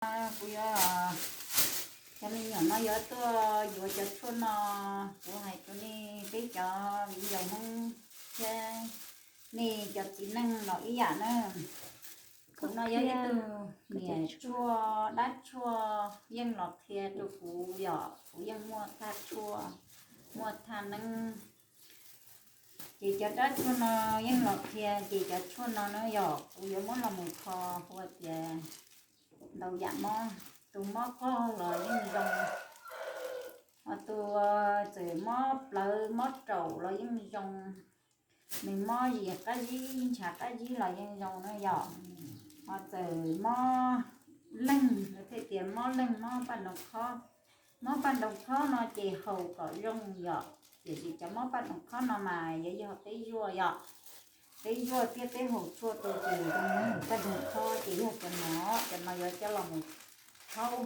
Kuv yuav, cov me nyuam no yuav tuaj yuav cov tshuaj no, kuv hais rau nej peb cov viv ncaus Hmoob thiab nej cov txiv neej los ib yam na. Kuv no yog ib tug niam tshuaj dab tshuaj yeej los qhia rau kuv yom, kuv yeej muaj thaj tshuaj, muaj thaj neeb. Ces cov dab tshuaj no yeej los qhia, ces cov tshuaj no na yog kuv yuav muab los mus kho ua tias ntau yam mob, tus mob qaug los yeej zoo, ho tus txawm mob plawv mob raum los yeej zoo, nws mob zis qab zib ntshav qab zib los yeej zoo na yom. Ho txawm mob leeg, lawv thiaj tias mob leeg mob paj ntoos khob. Mob paj ntoos khob no ces haus kom zoo yom, tiam sis cov mob paj ntoos khob no mas yuav yog peb zuaj yom, peb zuaj thiab peb haus tshuaj rau ces zoo mob paj ntoos khob ces yog cov no, cov no yuav coj los mus rhaub,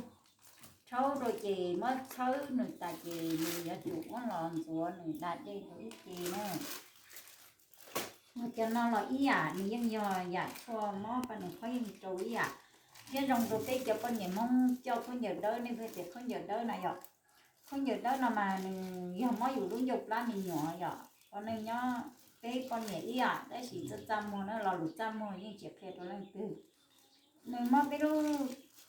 rhaub rau ces muab txhawb nws tas ces nws yuav tsum muab los ntxuav nws da dej rau ib ce na. Cov no los ib yam, nws yeej yog yam tshuaj mob paj ntoos khob yeej rau ib yam, thiab zoo rau peb cov poj niam Hmoob coj khaub ncaws dawb, nej pheej tias khaub ncaws dawb na yom. Khaub ncaws dawb no mas nws yog mob yus lub ncauj plab me nyuam yom, ua neej nyob peb poj niam ib yam, tab sis txaj txaj muag na, lo lus txaj muag yeej tsis qhia rau leej twg. Nws mob peb lub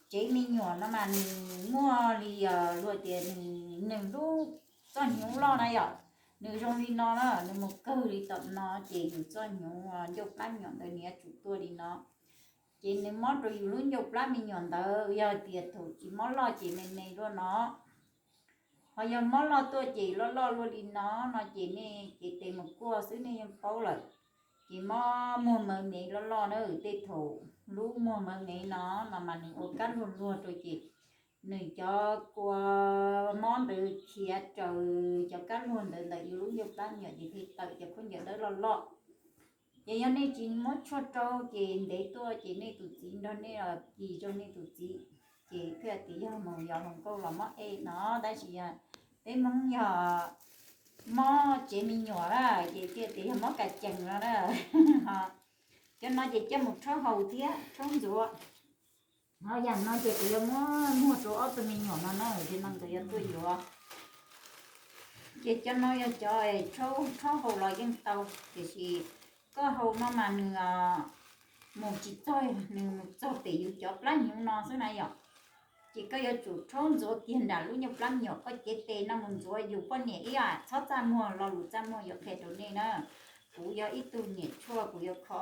tsev me nyuam no mas nws muaj li luag tias nws, nws lub txoj hnyuv loj na yom, nws zoo li no na, nws mus kawg li tom no ces yus txoj hnyuv ncauj plab me nyuam ntawd nws yuav tsum tuaj li no. Ces nws mob rau yus lub ncauj plab me nyuam ntawd, yog tias thaum tsis mob loj ces me me luaj no, ho yog mob loj tuaj ces loj loj luaj li no no ces nej cev tes mus kuaj xwb nej yeej paub lawm. Ces mob muag mawv mev loj loj na, tej thaum lub muag mawv mev no, no mas nws ua kab luag luag rau ces nws cov kua mob ntawd khiav raws cov kab luag ntawd ntawm yus lub ncauj plab me nyuam ces thiaj tawm cov khaub ncaws dawb loj loj. Ces yog nej tsis muab tshuaj rau ces ntev tuaj ces nej tus txiv nrog nej los kis rau nej tus txiv, ces thiaj tias yog mus yos hluas nkauj los mob ej no, tab sis yog peb Hmoob yog mob tsev me nyuam na, ces thiaj tias yog mob kas cees no na. Cov no ces coj mus rhaub haus thiab rhaub ntxuav. Ho yam no ces kuv yuav muab muag rau ob tug me nyuam no na, ces no nkawd yuav tuaj yuav. Ces cov no yog cov rhaub haus los yeej tau, tiam sis koj haus no mas nws mus tsis txog, nws mus txog pem yus cov plab hnyuv no xwb na yom. Ces koj yuav tsum rhaub ntxuav kiag nram lub ncauj plab me nyuam, koj cev tes no mus ntxuav yus poj niam ib yam, txhob txaj muag, lo lus txaj muag yuav qhia rau nej na. Kuv yog ib tug niam tshuaj, kuv yuav kho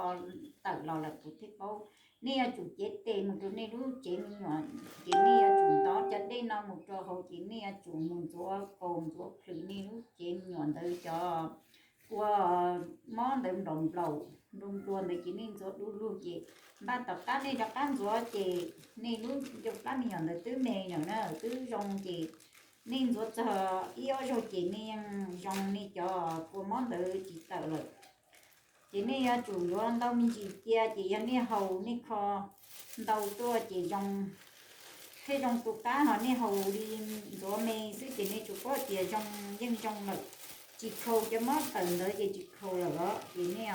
tawm los lawm kuv thiaj paub. Nej yuav tsum cev tes mus rau nej lub tsev me nyuam, ces nej yuav tsum ntov cov dej no mus rau hauv, ces nej yuav tsum mus ntxuav kaus ntxuav plhws nej lub tsev me nyuam ntawd cov kua mob ntawd nplaum nplaum, nplua nplua ntawd ces nej ntxuav du lug ces npaj tom qab nej rov qab ntxuav ces nej lub ncauj plab me nyuam ntawd twb me lawm na, twb zoo ces nej ntxuav txog ib ob zaug ces nej yeej zoo, nej cov kua mob ntawd tsis tawm lawm. Ces nej yuav tsum yuav ntau me ntsis cia, ces yog nej haus nej kho ntau tuaj ces zoo, thiaj zoo tu qab, ho nej haus li ntxuav me xwb ces nej tsuas paub tias zoo, yeej zoo lawm. Tsis khaus, cov mob tawm ntawd ces tsis khaus lawm os. Ces nej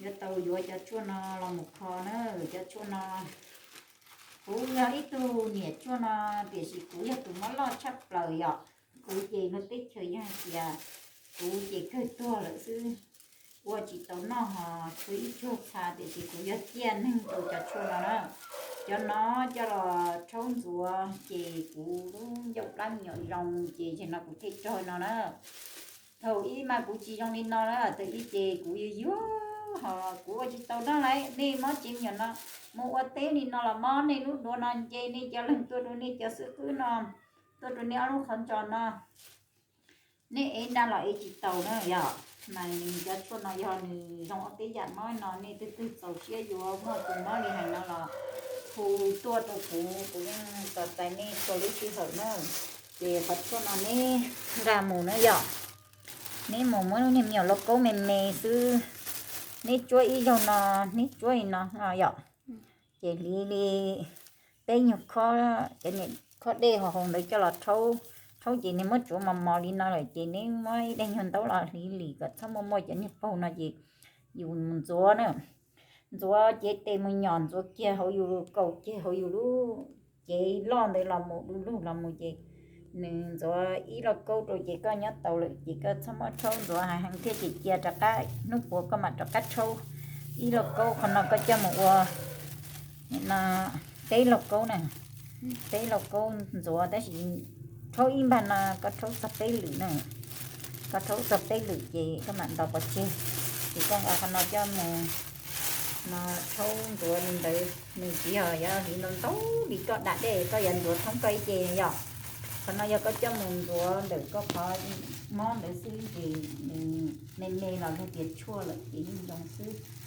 yuav tau yuav cov tshuaj no los mus kho na. Cov tshuaj no, kuv yog ib tug niam tshuaj no, tiam sis kuv yog tus mob loj tshaj plaws yom. Kuv ces luag teb chaws yeej hais tias kuv ces kawg tuag lawm xwb, ua tsis tau noj, ho tshuav ib tsuag txha, tiam sis kuv yog ciaj neeg rau cov tshuaj no na. Cov no coj los rhaub ntxuav ces kuv lub ncauj plab me nyuam zoo, ces zaum no kuv thiaj rog no na. Thaum ub mas kuv tsis zoo li no na, thaum ub ces kuv yuag yuag, ho kuv ua tsis tau noj lauj. Nej mob tsev me nyuam no, mus ua teb li no los mob, nej lub duav no nce, nej cov leeg tuaj rau nej cov xwb qwb no, tuaj rau nej ob lub qhov ntsos no, nej ev nra los ev tsis taus na yom. Mas cov tshuaj no yog nws zoo ob peb yam mob no, nej twg twg txaus siab yuav, muaj tus mob li hais no los hu tuaj rau kuv, kuv yeej tos txais nej txhua lub sij hawm na. Ces qhov tshuaj no neb nqa mus na yom, neb mus muab lub niag me nyuam lauj kaub me me xwb, neb tsuab ib zaug no, neb tsuab li no yom. Ces hliv li peb nyuag khob, cov niag khob dej hauv hauv ntawd coj los rhaub, rhaub ces nws muab tsuav mos mos li no lawm ces neb muab ib daim nyuag ntaub los hliv lim kom txhob muaj muaj cov niag paug no ces yus mus ntxuav na. ntxuav cev tes mus nyom ntxuav kiag hauv yus, kaum kiag hauv yus lub cev loj ntawd los mus du lug los mus ces nws ntxuav ib lauj kaub rau ces koj nyob tau lawm ces koj txhob muab rhaub ntxuav heev heev thiab ces cia rov qab hnub puav koj mam rov qab rhaub ib lauj kaub. Qhov no koj coj mus ua no peb lauj kaub na, peb lauj kaub ntxuav tab sis rhaub ib npag no koj rhaub txog peb lwm na, koj rhaub txog peb lwm ces koj mam ntaus pov tseg. Ces koj nqa qhov no coj mus no rhaub ntxuav li ntawd, nws tsis yog yuav hliv ntau ntau li koj dam dej koj yuav ntxuav thoob koj ib ce yom. Qhov no yog koj coj mus ntxuav ntawm koj qhov mob ntawd xwb ces nws me me los yog tias tshuaj lawm ces yeej zoo xwb.